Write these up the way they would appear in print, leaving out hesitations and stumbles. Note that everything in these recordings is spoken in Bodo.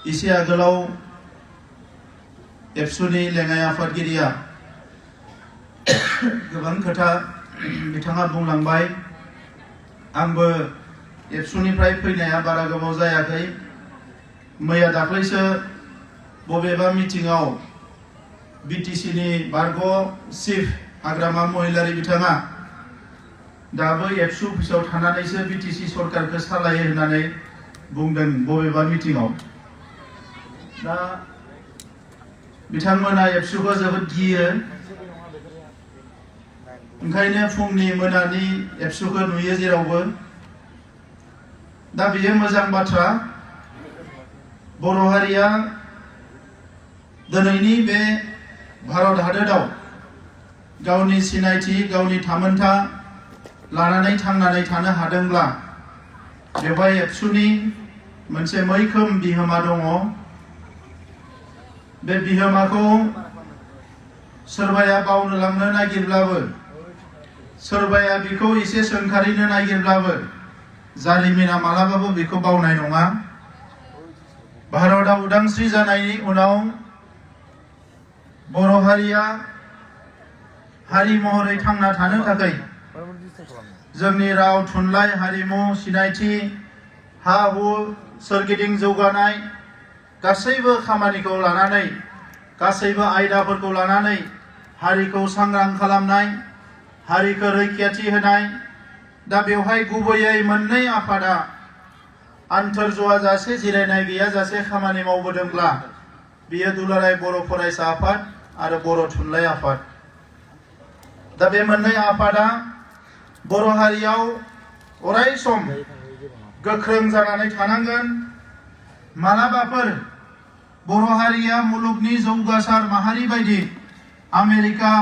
इसे आगोलाव एबसुनि लेङाइ आफादगिरिया गोबां खोथा बिथाङा बुंलांबाय। आंबो एबसुनिफ्राय फैनाया बारा गोबाव जायाखै। मैया दाख्लैसो बबेबा मिटिंआव बिटिसिनि बारग' चिफ हाग्रामा महिलारि बिथाङा दाबो एबसु अफिसाव थानानैसो बिटिसि सरकारखौ सालायो होननानै बुंदों बबेबा मिटिंआव। दा बिथांमोना एबसुखौ जोबोद गियो। ओंखायनो फुंनि मोनानि एबसुखौ नुयो जेरावबो। दा बेयो मोजां बाथ्रा। बर' हारिया दिनैनि बे भारत हादोराव गावनि सिनायथि गावनि थामोनथा लानानै थांनानै थानो हादोंब्ला बेवहाय एबसुनि मोनसे मैखोम बिहोमा दङ। बे बिहोमाखौ सोरबाया बावनो लांनो नागिरब्लाबो, सोरबाया बेखौ एसे सोंखारिनो नागिरब्लाबो जारिमिना मालाबाबो बेखौ बावनाय नङा। भारतआ उदांस्रि जानायनि उनाव बर' हारिया हारि महरै थांना थानो थाखाय जोंनि राव थुनलाइ हारिमु सिनायथि हा हु सोरगिदिं जौगानाय गासैबो खामानिखौ लानानै गासैबो आयदाफोरखौ लानानै हारिखौ सांग्रां खालामनाय, हारिखौ रैखाथि होनाय। दा बेवहाय गुबैयै मोननै आफादा आन्थोरज'आ जासे जिरायनाय गैयाजासे खामानि मावबोदोंब्ला बेयो दुलाराय बर' फरायसा आफाद आरो बर' थुनलाइ आफाद। दा बे मोननै आफादा बर' हारियाव अराय सम गोख्रों जानानै थानांगोन। मालाबाफोर बर' हारिया मुलुगनि जौगासार माहारि बायदि आमेरिका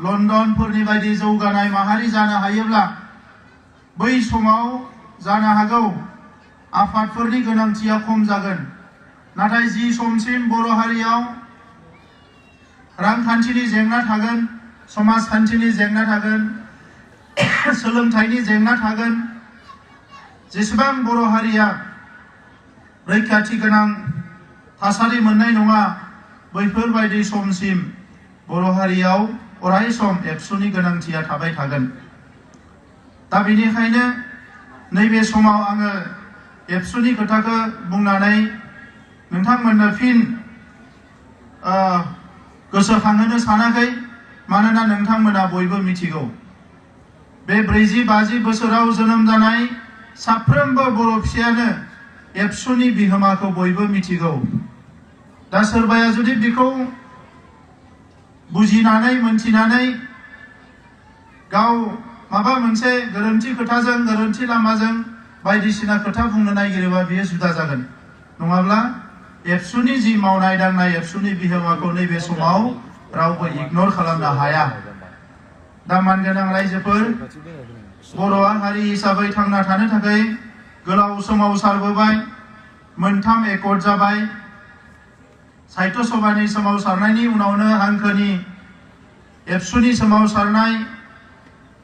लन्डनफोरनि बायदि जौगानाय माहारि जानो हायोब्ला बै समाव जानो हागौ आफादफोरनि गोनांथिया खम जागोन। नाथाय जि समसिम बर' हारियाव रांखान्थिनि जेंना थागोन, समाजखान्थिनि जेंना थागोन, सोलोंथाइनि जेंना थागोन, जेसेबां बर' हारिया रैखाथि गोनां थासारि मोननाय नङा, बैफोरबायदि समसिम बर' हारियाव अराय सम एबसुनि गोनांथिया थाबाय थागोन। दा बेनिखायनो नैबे समाव आङो एबसुनि खोथाखौ बुंनानै नोंथांमोननो फिन गोसोखांहोनो सानाखै। मानोना नोंथांमोना बयबो मिथिगौ बे 40-50 बोसोराव जोनोम जानाय साफ्रोमबो बर' फिसायानो एबसुनि बिहोमाखौ बयबो मिथिगौ। दा सोरबाया जुदि बेखौ बुजिनानै मोनथिनानै गाव माबा मोनसे गोरोन्थि खोथाजों गोरोन्थि लामाजों बायदिसिना खोथा बुंनो नागिरोबा बेयो जुदा जागोन। नङाब्ला एबसुनि जि मावनाय दांनाय एबसुनि बिहोमाखौ नैबे समाव रावबो इगनर खालामनो हाया। दा मानगोनां रायजोफोर, बर'आ हारि हिसाबै थांना थानो थाखाय गोलाव सोमावसारबोबाय। 3 एकर्ड जाबाय। साहित्य सभानि सोमावसारनायनि उनावनो हांखोनि एबसुनि सोमावसारनाय,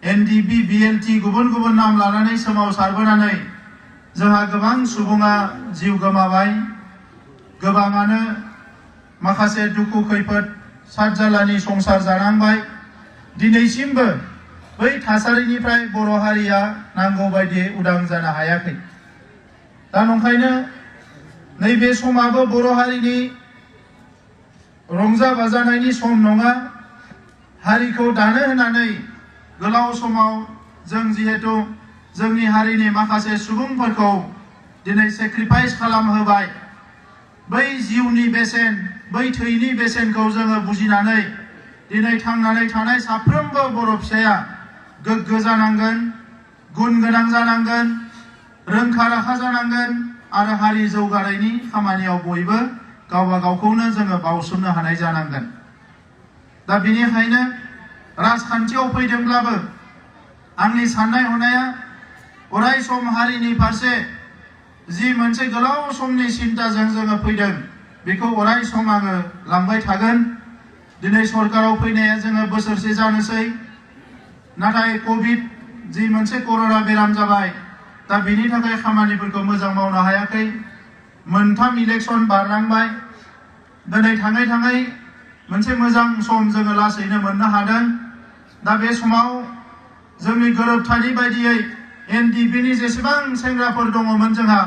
एनडिबि बिएलटि गुबुन गुबुन नाम लानानै सोमावसारबोनानै जोंहा गोबां सुबुङा जिउ गोमाबाय। गोबाङानो माखासे दुखु खैफोद सातजालानि संसार जानांबाय। दिनैसिमबो बै थासारिनिफ्राय बर' हारिया नांगौ बायदियै उदां जानो हायाखै। दा नंखायनो नैबे समाबो बर' हारिनि रंजा बाजानायनि सम नङा। हारिखौ दानो होननानै गोलाव समाव जों जिहेतु जोंनि हारिनि माखासे सुबुंफोरखौ दिनै सेक्रिफाइस खालामहोबाय। बै जिउनि बेसेन, बै थैनि बेसेनखौ जोङो बुजिनानै दिनै थांनानै थानाय साफ्रोमबो बर' फिसाया गोग्गो जानांगोन, गुन गोनां जानांगोन, रोंखा राखा जानांगोन आरो हारि जौगानायनि खामानियाव बयबो गावबा गावखौनो जोङो बावसोमनो हानाय जानांगोन। दा बेनिखायनो राजखान्थियाव फैदोंब्लाबो आंनि साननाय हनाया अराय सम हारिनि फारसे जि मोनसे गोलाव समनि सिन्ताजों जोङो फैदों बेखौ अराय सम आङो लांबाय थागोन। दिनै सरकाराव फैनाया जोङो बोसोरसे जानोसै। नाथाय कभिड जि मोनसे कर'ना बेराम जाबाय, दा बेनि थाखाय खामानिफोरखौ मोजां मावनो हायाखै। मोनथाम इलेक्शन बारलांबाय दिनै थाङै थाङै मोनसे मोजां सम जोङो लासैनो मोननो हादों दा बे समाव जोंनि गोरोबथानि बायदियै एनडिपिनि जेसेबां सेंग्राफोर दङमोन जोंहा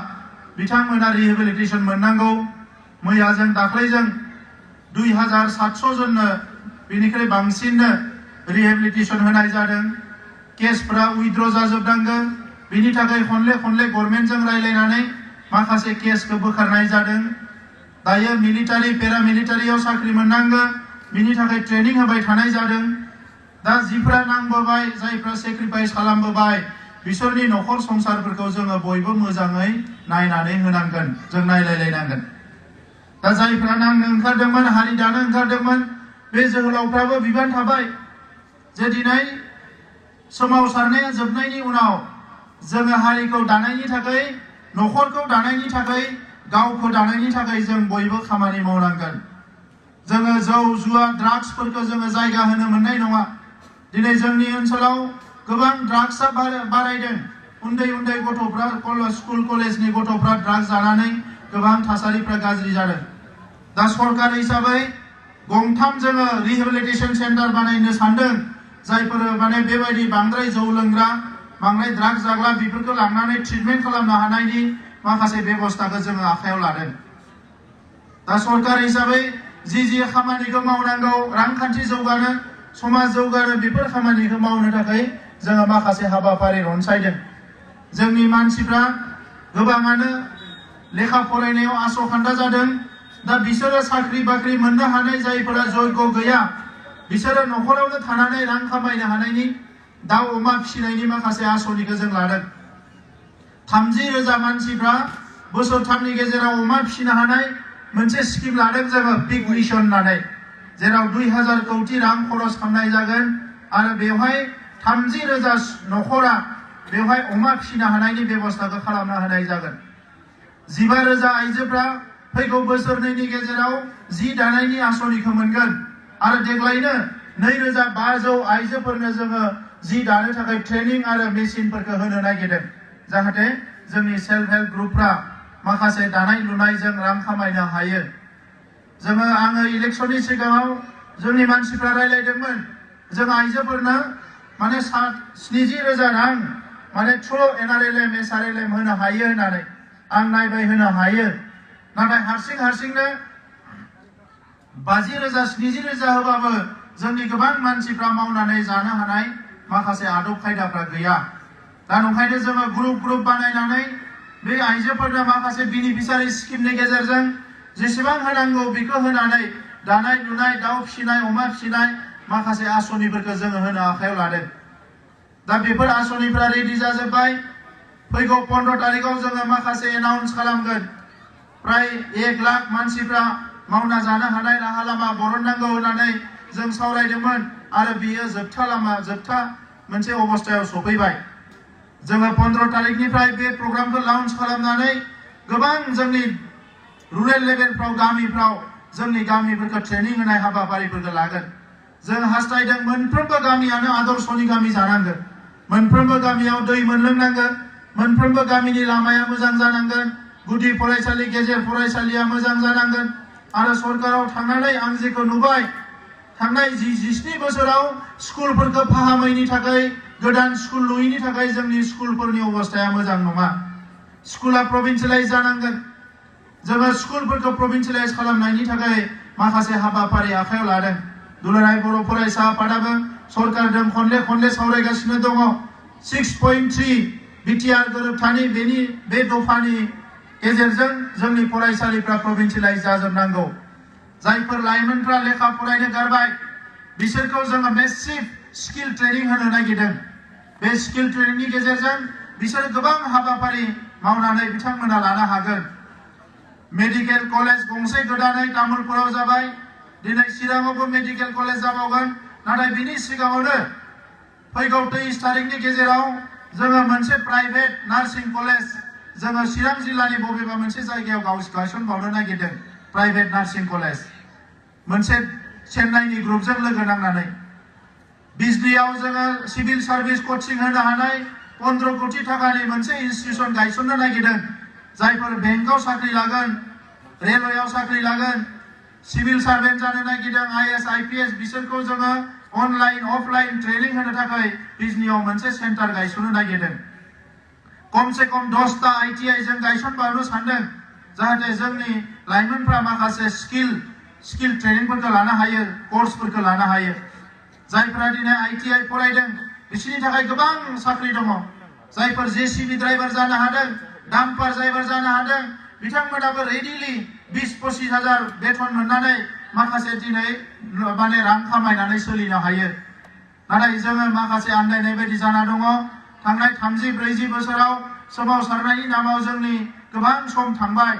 बिथांमोना रिहेबिलिटेसन मोननांगौ मैया जों दाख्लैजों 2700 जननो बेनिख्रुइ बांसिननो रिहेबिलिटेसन होनाय जादों केसफोरा उइथड्र जाजोबनांगौ बिनि थाखाय खनले गभर्नमेन्टजों रायलायनानै माखासे केसखौ बोखारनाय जादों दायो मिलिटारि पेरामिलिटारियाव साख्रि मोननांगौ बिनि थाखाय ट्रेनिं होबाय थानाय जादों दा जिफ्रा नांबोबाय जायफ्रा सेक्रिफाइस खालामबोबाय बिसोरनि नखर संसारफोरखौ जोङो बयबो मोजाङै नायनानै होनांगोन जों नायलायलायनांगोन दा जायफ्रा नांनो ओंखारदोंमोन हारि दानो ओंखारदोंमोन बे जोहोलावफ्राबो बिबान थाबाय जे दिनै सोमावसारनाया जोबनायनि उनाव जोङो हारिखौ दानायनि थाखाय नखरखौ दानायनि थाखाय गावखौ दानायनि थाखाय जों बयबो खामानि मावनांगोन जोङो जौ जुवा ड्राग्सफोरखौ जोङो जायगा होनो मोननाय नङा दिनै जोंनि ओनसोलाव गोबां ड्राग्सआ बारायदों उन्दै गथ'फ्रा स्कुल कलेजनि गथ'फ्रा ड्राग्स जानानै गोबां थासारिफ्रा गाज्रि जादों दा सरकार हिसाबै गंथाम जोङो रिहेबिलिटेसन सेन्टार बानायनो सानदों जायफोर माने बेबायदि बांद्राय जौ लोंग्रा बांद्राय ड्राग्स जाग्रा बेफोरखौ लांनानै ट्रिटमेन्ट खालामनो हानायनि माखासे बेबस्थाखौ जोङो आखायाव लादों दा सरकार हिसाबै जि खामानिखौ मावनांगौ रांखान्थि जौगानो समाज जौगानो बेफोर खामानिखौ मावनो थाखाय जोङो माखासे हाबाफारि रनसायदों जोंनि मानसिफ्रा गोबाङानो लेखा फरायनायाव आसखान्दा जादों दा बिसोरो साख्रि बाख्रि मोननो हानाय जायफोरा जयग गैया बिसोरो नखरावनो थानानै रां खामायनो हानायनि दाउ अमा फिसिनायनि माखासे आसनिखौ जों लादों 30,000 मानसिफ्रा बोसोरथामनि गेजेराव अमा फिसिनो हानाय मोनसे स्किम लादों जोङो पिग मिशन होननानै जेराव 2000 कौटि रां खरस खालामनाय जागोन आरो बेवहाय 30,000 नखरा बेवहाय अमा फिसिनो हानायनि बेबस्थाखौ खालामना होनाय जागोन 15,000 आइजोफ्रा फैगौ बोसोरनैनि गेजेराव जि दानायनि आसनिखौ मोनगोन आरो देग्लायनो 2500 आइजोफोरनो जोङो जि दानो थाखाय ट्रेनिं आरो मेसिनफोरखौ होनो नागिरदों जाहाथे जोंनि सेल्फ हेल्प ग्रुपफ्रा माखासे दानाय लुनायजों रां खामायनो हायो आङो इलेक्शननि सिगाङाव जोंनि मानसिफ्रा रायलायदोंमोन जों आइजोफोरनो माने 70,000 रां माने थ्रु NRLM SRLM होनो हायो होननानै आं नायबाय होनो हायो नाथाय हारसिंनो 50,000 70,000 होबाबो जोंनि गोबां मानसिफ्रा मावनानै जानो हानाय माखासे आदब खायदाफ्रा गैया दा नंखायनो जोङो ग्रुप बानायनानै बे आइजोफोरनो माखासे बेनिफिसियारि स्किमनि गेजेरजों जेसेबां होनांगौ बेखौ होनानै दानाय लुनाय दाउ फिसिनाय अमा फिसिनाय माखासे आसनिफोरखौ जोङो होनो आखायाव लादों दा बेफोर आसनिफ्रा रेडि जाजोब्बाय फैगौ 15 तारिखआव जोङो माखासे एनाउन्स खालामगोन प्राय 1 लाख मानसिफ्रा मावना जानो हानाय राहा लामा बरननांगौ होननानै जों सावरायदोंमोन आरो बियो जोबथा मोनसे अबस्थायाव सफैबाय जोङो 15 तारिखनिफ्राय बे प्रग्रामखौ लॉन्च खालामनानै गोबां जोंनि रुरेल लेभेलफ्राव गामिफ्राव जोंनि गामिफोरखौ ट्रेनिं होनाय हाबाफारिफोरखौ लागोन जों हास्थायदों मोनफ्रोमबो गामियानो आदर्शनि गामि जानांगोन मोनफ्रोमबो गामियाव दै मोनलोंनांगोन मोनफ्रोमबो गामिनि लामाया मोजां जानांगोन गुदि फरायसालि गेजेर फरायसालिया मोजां जानांगोन आरो सरकाराव थांनानै आं जेखौ नुबाय थांनाय 17 बोसोराव स्कुलफोरखौ फाहामैनि थाखाय गोदान स्कुल लुयैनि थाखाय जोंनि स्कुलफोरनि अबस्थाया मोजां नङा स्कुला प्रभिन्सियेलाइज जानांगोन जोङो स्कुलफोरखौ प्रभिन्सियेलाइज खालामनायनि थाखाय माखासे हाबाफारि आखायाव लादों दुलाराय बर' फरायसा आफादाबो सरकारजों खनले सावरायगासिनो दङ 6.3 बिटिआर गोरोबथानि बे दफानि गेजेरजों जोंनि फरायसालिफ्रा प्रभिन्सियेलाइज जाजोबनांगौ जायफोर लाइमोनफ्रा लेखा फरायनो गारबाय बिसोरखौ जोङो मेसिभ स्किल ट्रेनिं होनो नागिरदों बे स्किल ट्रेनिंनि गेजेरजों बिसोर गोबां हाबाफारि मावनानै बिथांमोना लानो हागोन मेडिकेल कलेज गंसे गोदानै तामुलपुराव जाबाय दिनै चिराङावबो मेडिकेल कलेज जाबावगोन नाथाय बिनि सिगाङावनो फैगौ 23 तारिखनि गेजेराव जोङो मोनसे प्राइभेट नार्सिं कलेज जोङो चिरां जिल्लानि बबेबा मोनसे जायगायाव गायसनबावनो नागिरदों प्राइभेट नार्सिं कलेज मोनसे चेन्नाइनि ग्रुपजों लोगो नांनानै बिजलीयाव जोङो सिभिल सार्भिस कोचिं होनो हानाय 15 कोटी टाकानि मोनसे इन्स्टिट्यूशन गायसननो नागिरदों जायफोर बेंकआव साख्रि लागोन रेलवेआव साख्रि लागोन सिभिल सार्भेन्ट जानो नागिरदों IAS IPS बिसोरखौ जोङो अनलाइन अफलाइन ट्रेनिं होनो थाखाय बिजनीआव मोनसे सेन्टार गायसननो नागिरदों खमसे खम 10टा ITI जों गायसनबावनो सानदों जाहाथे जोंनि लाइमोनफ्रा माखासे स्किल ट्रेनिंफोरखौ लानो हायो कर्सफोरखौ लानो हायो जायफोरा दिनै ITI फरायदों बिसोरनि थाखाय गोबां साख्रि दङ जायफोर JCB ड्राइभार जानो हादों डाम्पार ड्राइभार जानो हादों बिथांमोनाबो रेडिलि 20-25 हाजार बेथन मोननानै माखासे दिनै माने रां खामायनानै सोलिनो हायो नाथाय जोङो माखासे आन्दायनाय बायदि जाना दङ थांनाय 30-40 बोसोराव सोमावसारनायनि नामाव जोंनि गोबां सम थांबाय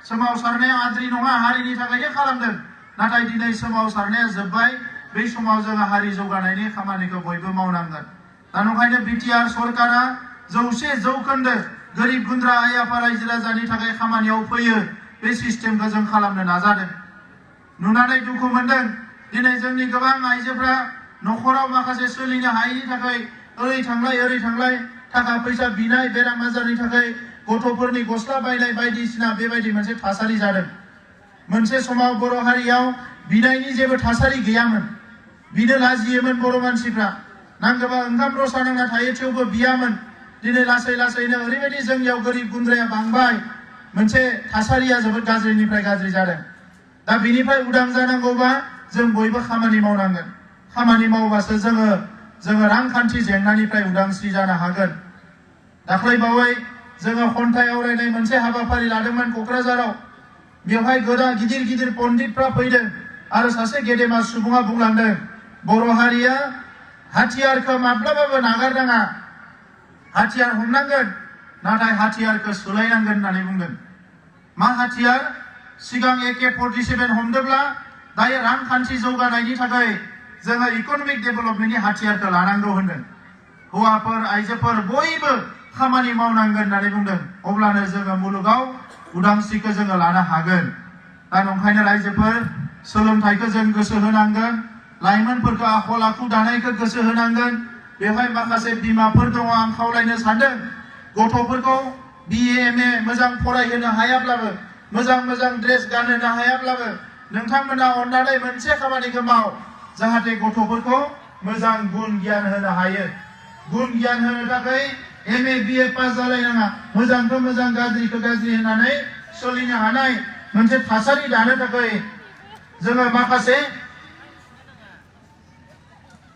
सोमावसारनाया आद्रि नङा हारिनि थाखायनो खालामदों नाथाय दिनै सोमावसारनाया जोब्बाय बै समाव जोङो हारि जौगानायनि खामानिखौ बयबो मावनांगोन दा नंखायनो BTR सरकारा 100% गोरिब गुन्द्रा आइ आफा रायजो राजानि थाखाय खामानियाव फैयो बे सिस्टेमखौ जों खालामनो नाजादों नुनानै दुखु मोनदों दिनै जोंनि गोबां आइजोफ्रा न'खराव माखासे सोलिनो हायैनि थाखाय ओरै थांलाय थाखा फैसा बिनाय बेराम आजारनि थाखाय गथ'फोरनि गस्ला बायनाय बायदिसिना बेबायदि मोनसे थासारि जादों मोनसे समाव बर' हारियाव बिनायनि जेबो थासारि गैयामोन बिनो लाजियोमोन बर' मानसिफ्रा नांगौबा ओंखाम रसा नांना थायो थेवबो बियामोन दिनै लासैनो ओरैबायदि जोंनियाव गोरिब गुन्द्राया बांबाय मोनसे थासारिया जोबोद गाज्रिनिफ्राय गाज्रि जादों दा बिनिफ्राय उदां जानांगौबा जों बयबो खामानि मावनांगोन खामानि मावबासो जोङो रांखान्थि जेंनानिफ्राय उदांस्रि जानो हागोन दाख्लैबावै जोङो खन्थाइ आवरायनाय मोनसे हाबाफारि लादोंमोन क'क्राझाराव बेवहाय गिदिर पण्डितफ्रा फैदों आरो सासे गेदेमा सुबुङा बुंलांदों बर' हारिया हाथियारखौ माब्लाबाबो नागारनाङा हाथियार हमनांगोन नाथाय हाथियारखौ सोलायनांगोन होननानै बुंदों मा हाथियार सिगां AK-47 हमदोंब्ला दायो रांखान्थि जौगानायनि थाखाय जोङो इक'नमिक डेभेलपमेन्टनि हाथियारखौ लानांगौ होनदों हौवाफोर आइजोफोर बयबो खामानि मावनांगोन होननानै बुंदों अब्लानो जोङो मुलुगाव उदांस्रिखौ जोङो लानो हागोन दा नंखायनो रायजोफोर सोलोंथाइखौ जों गोसो होनांगोन लाइमोनफोरखौ आखल आखु दानायखौ गोसो होनांगोन बेवहाय माखासे बिमाफोर दङ आं खावलायनो सानदों गथ'फोरखौ BA MA मोजां फरायहोनो हायाब्लाबो मोजां ड्रेस गानहोनो हायाब्लाबो नोंथांमोना अननानै मोनसे खामानिखौ माव जाहाथे गथ'फोरखौ मोजां गुन गियान होनो हायो गुन गियान होनो थाखाय MA BA पास जालायनाङा मोजांखौ मोजां गाज्रिखौ गाज्रि होननानै सोलिनो हानाय मोनसे थासारि दानो थाखाय जोङो माखासे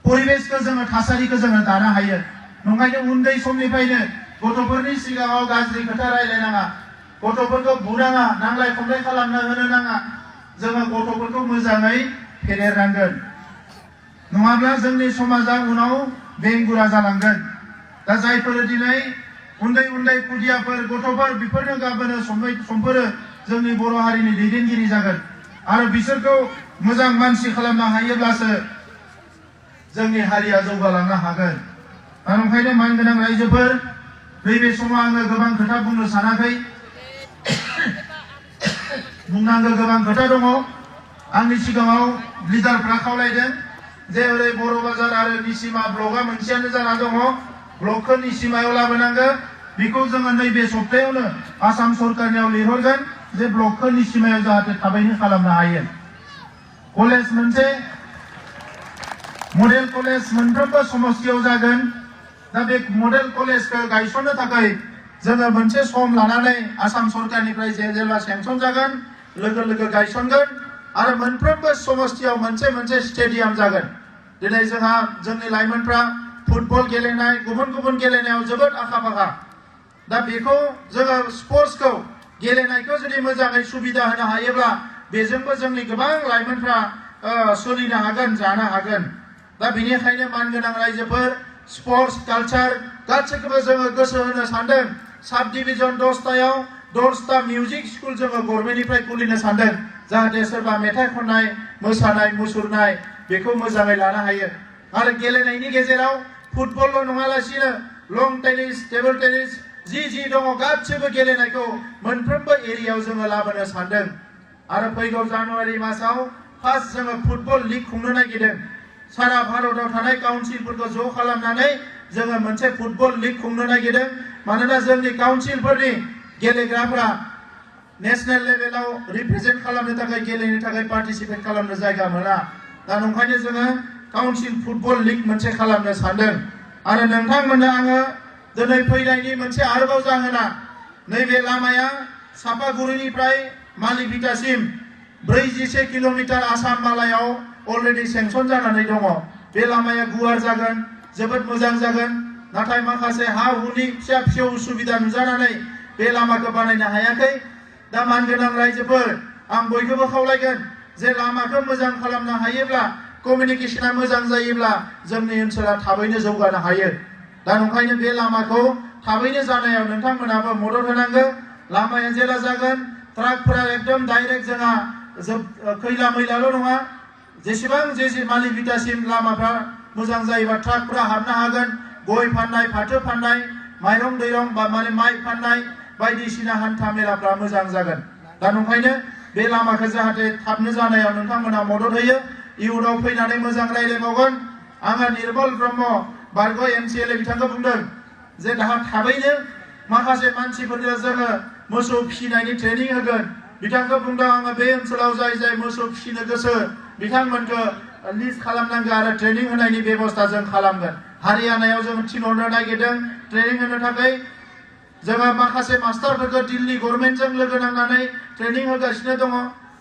परिबेसखौ जोङो थासारिखौ जोङो दानो हायो नंखायनो उन्दै समनिफ्रायनो गथ'फोरनि सिगाङाव गाज्रि खोथा रायलायनाङा गथ'फोरखौ बुनाङा नांलाय खमलाय खालामनो होनो नाङा जोङो गथ'फोरखौ मोजाङै फेदेरनांगोन नङाब्ला जोंनि समाजा उनाव बेंगुरा जालांगोन दा जायफोर दिनै उन्दै खुदियाफोर गथ'फोर बेफोरनो गाबोनो समफोरो जोंनि बर' हारिनि दैदेनगिरि जागोन आरो बिसोरखौ मोजां मानसि खालामनो हायोब्लासो जोंनि हारिया जौगालांनो हागोन दा ओंखायनो मानगोनां रायजोफोर नैबे समाव आङो गोबां खोथा बुंनो सानाखै बुंनांगौ गोबां खोथा दङ आंनि सिगाङाव लिडारफ्रा खावलायदों जे ओरै बर' बाजार आरो निसिमा ब्लकआ मोनसेयानो जाना दङ ब्लकखौ निसिमायाव लाबोनांगौ बेखौ जोङो नैबे सप्तायावनो आसाम सरकारनियाव लिरहरगोन जे ब्लकखौ निसिमायाव जाहाथे थाबैनो खालामनो हायो कलेज मोनसे मडेल कलेज मोनफ्रोमबो समस्तियाव जागोन दा बे मडेल कलेजखौ गायसननो थाखाय जोङो मोनसे सम लानानै आसाम सरकारनिफ्राय जेब्ला सेंसन जागोन लोगो गायसनगोन आरो मोनफ्रोमबो समस्तियाव मोनसे स्टेडियाम जागोन दिनै जोंहा जोंनि लाइमोनफ्रा फुटबल गेलेनाय गुबुन गेलेनायाव जोबोद आखा फाखा दा बेखौ जोङो स्पर्ट्सखौ गेलेनायखौ जुदि मोजाङै सुबिदा होनो हायोब्ला बेजोंबो जोंनि गोबां लाइमोनफ्रा सोलिनो हागोन जानो हागोन दा बेनिखायनो मानगोनां रायजोफोर स्पर्ट्स कालचार गासैखौबो जोङो गोसो होनो सानदों साब डिभिजन 10टा मिउजिक स्कुल जोङो गभर्नमेन्टनिफ्राय खुलिनो सानदों जाहाथे सोरबा मेथाइ खननाय मोसानाय मुसुरनाय बेखौ मोजाङै लानो हायो आरो गेलेनायनि गेजेराव फुटबलल' नङालासिनो लं टेनिस टेबल टेनिस जी दङ गासैबो गेलेनायखौ मोनफ्रोमबो एरियायाव जोङो लाबोनो सानदों आरो फैगौ जानुवारि मासाव फार्स्ट जोङो फुटबल लीग खुंनो नागिरदों सारा भारताव थानाय काउन्सिलफोरखौ ज' खालामनानै जोङो मोनसे फुटबल लीग खुंनो नागिरदों मानोना जोंनि काउन्सिलफोरनि गेलेग्राफोरा नेशनेल लेभेलाव रिप्रेजेन्ट खालामनो थाखाय गेलेनो थाखाय पार्टिसिपेट खालामनो जायगा मोना दा नंखायनो जोङो काउन्सिल फुटबल लिग मोनसे खालामनो सानदों आरो नोंथांमोननो आङो दिनै फैनायनि मोनसे आरोबाव जाहोना नैबे लामाया सापागुरिनिफ्राय मालिभिटासिम 41 किल'मिटार आसाम मालायाव अलरेडि सेंसन जानानै दङ बे लामाया गुवार जागोन जोबोद मोजां जागोन नाथाय माखासे हा हुनि फिसा फिसौ उसुबिदा नुजानानै बे लामाखौ बानायनो हायाखै दा मानगोनां रायजोफोर आं बयखौबो खावलायगोन जे लामाखौ मोजां खालामनो हायोब्ला कमिउनिकेशना मोजां जायोब्ला जोंनि ओनसोला थाबैनो जौगानो हायो दा नंखायनो बे लामाखौ थाबैनो जानायाव नोंथांमोनाबो मदद होनांगौ लामाया जेला जागोन ट्राकफोरा एकदम डाइरेक्ट जोंहा खैला मैलाल' नङा जेसेबां जे मालिभिटासिम लामाफ्रा मोजां जायोबा ट्राकफोरा हाबनो हागोन गय फाननाय फाथो फाननाय माइरं दैरं बा माने माइ फाननाय बायदिसिना हान्था मेलाफ्रा मोजां जागोन दा नंखायनो बे लामाखौ जाहाथे थाबनो जानायाव नोंथांमोना मदद होयो इयुनाव फैनानै मोजां रायज्लायबावगोन आङो निर्मल ब्रह्म बारग' MCLA बिथांखौ बुंदों जे दा थाबैनो माखासे मानसिफोरनो जोङो मोसौ फिसिनायनि ट्रेनिं होगोन बिथांखौ बुंदों आङो बे ओनसोलाव जाय जाय मोसौ फिसिनो गोसो बिथांमोनखौ लिस्ट खालामनांगौ आरो ट्रेनिं होनायनि बेबस्था जों खालामगोन हारियानायाव जों थिनहरनो नागिरदों ट्रेनिं होनो थाखाय जोङो माखासे मास्टारफोरखौ दिल्ली गभर्नमेन्टजों लोगो नांनानै ट्रेनिं होगासिनो दङ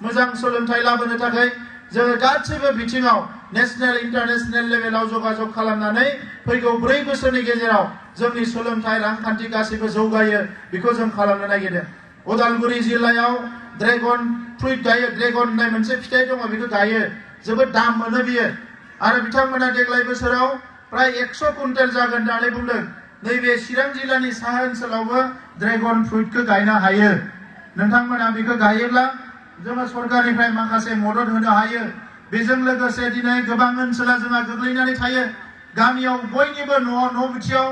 मोजां सोलोंथाइ लाबोनो थाखाय जोङो गासैबो बिथिङाव नेशनेल इन्टारनेशनेल लेभेलाव जगाजग खालामनानै फैगौ 4 बोसोरनि गेजेराव जोंनि सोलोंथाइ रांखान्थि गासैबो जौगायो बेखौ जों खालामनो नागिरदों उदालगुरि जिल्लायाव ड्रेगन फ्रुइट गायो ड्रेगन होननाय मोनसे फिथाइ दङ बेखौ गायो जोबोद दाम मोनो बियो आरो बिथांमोना देग्लाय बोसोराव प्राय 100 कुइन्टेल जागोन होननानै बुंदों नैबे चिरां जिल्लानि साहा ओनसोलावबो ड्रेगन फ्रुइटखौ गायनो हायो नोंथांमोना बेखौ गायोब्ला जोङो सरकारनिफ्राय माखासे मदद होनो हायो बेजों लोगोसे दिनै गोबां ओनसोला जोंहा गोग्लैनानै थायो गामियाव बयनिबो न' बिथियाव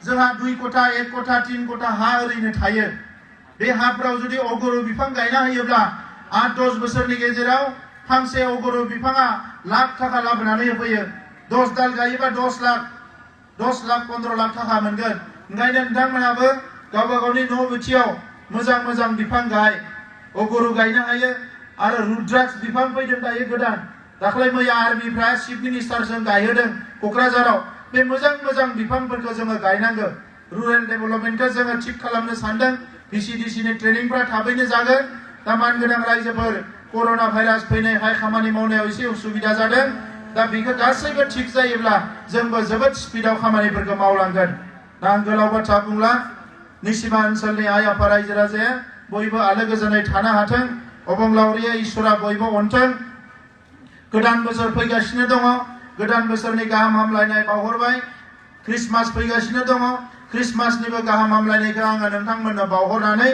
जोंहा 2 कथा 1 कथा 3 कथा हा ओरैनो थायो बे हाफोराव जुदि अगरु बिफां गायना होयोब्ला 8-10 बोसोरनि गेजेराव फांसे अगरु बिफाङा लाख थाखा लाबोनानै होफैयो 10 दाल गायोबा 10 लाख 15 लाख थाखा मोनगोन ओंखायनो नोंथांमोनाबो गावबा गावनि न' बिथियाव मोजां बिफां गाय अगरु गायनो हायो आरो रुद्राक्ष बिफां फैदों दायो गोदान दाख्लै मैया आर्मिफ्रा चिफ मिनिस्टारजों गायहोदों क'क्राझाराव बे मोजां बिफांफोरखौ जोङो गायनांगौ रुरेल डेभेलपमेन्टखौ जोङो थिक खालामनो सानदों VCDCनि ट्रेनिंफ्रा थाबैनो जागोन दा मानगोनां रायजोफोर कर'ना भाइरास फैनायखाय खामानि मावनायाव एसे उसुबिदा जादों दा बेखौ गासैबो थिक जायोब्ला जोंबो जोबोद स्पिडआव खामानिफोरखौ मावलांगोन दा आं गोलाव बाथ्रा बुंला निसिमा ओनसोलनि आइ आफा रायजो राजाया बयबो आलो गोजोनै थानो हाथों अबंलावरिया इसोरा बयबो अनथों गोदान बोसोर फैगासिनो दङ गोदान बोसोरनि गाहाम हामलायनाय बावहरबाय क्रिसमास फैगासिनो दङ क्रिसमासनिबो गाहाम हामलायनायखौ आङो नोंथांमोननो बावहरनानै